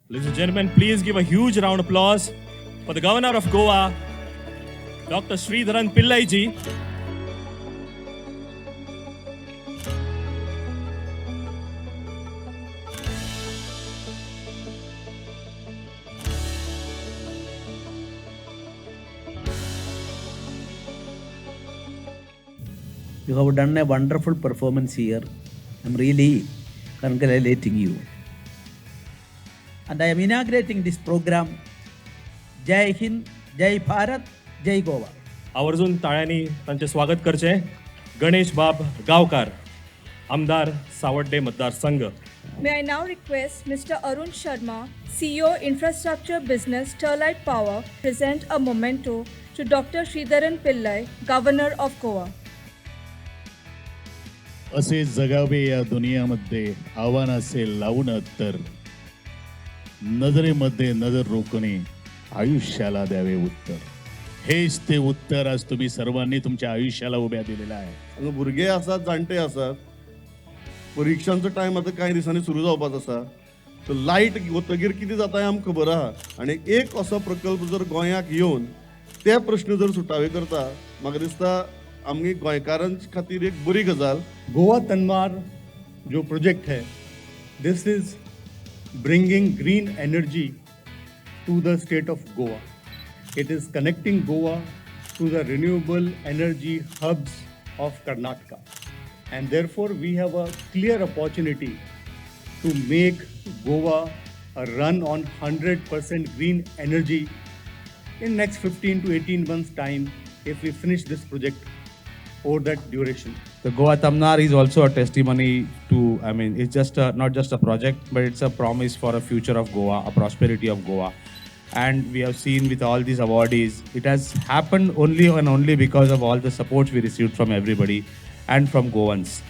Ladies and gentlemen, please give a huge round of applause for the Governor of Goa, Dr. Sreedharan Pillai ji. You have done a wonderful performance here. I'm really congratulating you. And I am inaugurating this program. Jai Hind, Jai Bharat, Jai Goa. आवर्जून टाळ्यांनी तांचें स्वागत करचें. गणेश बाब गांवकार, आमदार, सावड्डे मतदारसंघ. May I now request Mr. Arun Sharma, CEO Infrastructure Business, Sterlite Power, present a memento to Dr. Sridharan Pillai, Governor of Goa. असे जगावे या दुनियामध्ये आव्हानाचे लावून तर नजरेमध्ये नजर रोखणे आयुष्याला द्यावे उत्तर. हेच ते उत्तर आज तुम्ही सर्वांनी तुमच्या आयुष्याला उभ्या दिलेलं आहे. हांगा भुरगे आसात, जाणटे आसात. परिक्षांचो टायम आतां कांय दिसांनी सुरू जावपाचो आसा. सो लायट वतगीर कितें जाता हें आमकां खबर आहा. आनी एक असो प्रकल्प जर गोंयाक येवन ते प्रश्न जर सुटावे करता, म्हाका दिसता आमगे गोंयकारां खातीर एक बरी गजाल. गोवा तन्मार जो प्रोजेक्ट है, this is bringing green energy to the state of Goa. It is connecting Goa to the renewable energy hubs of Karnataka. And therefore, we have a clear opportunity to make Goa a run on 100% green energy in next 15 to 18 months time if we finish this project over that duration. The Goa Tamnar is also a testimony to, I mean, it's just a, not just a project, but it's a promise for a future of Goa, a prosperity of Goa. And we have seen with all these awardees, it has happened only and only because of all the support we received from everybody and from Goans.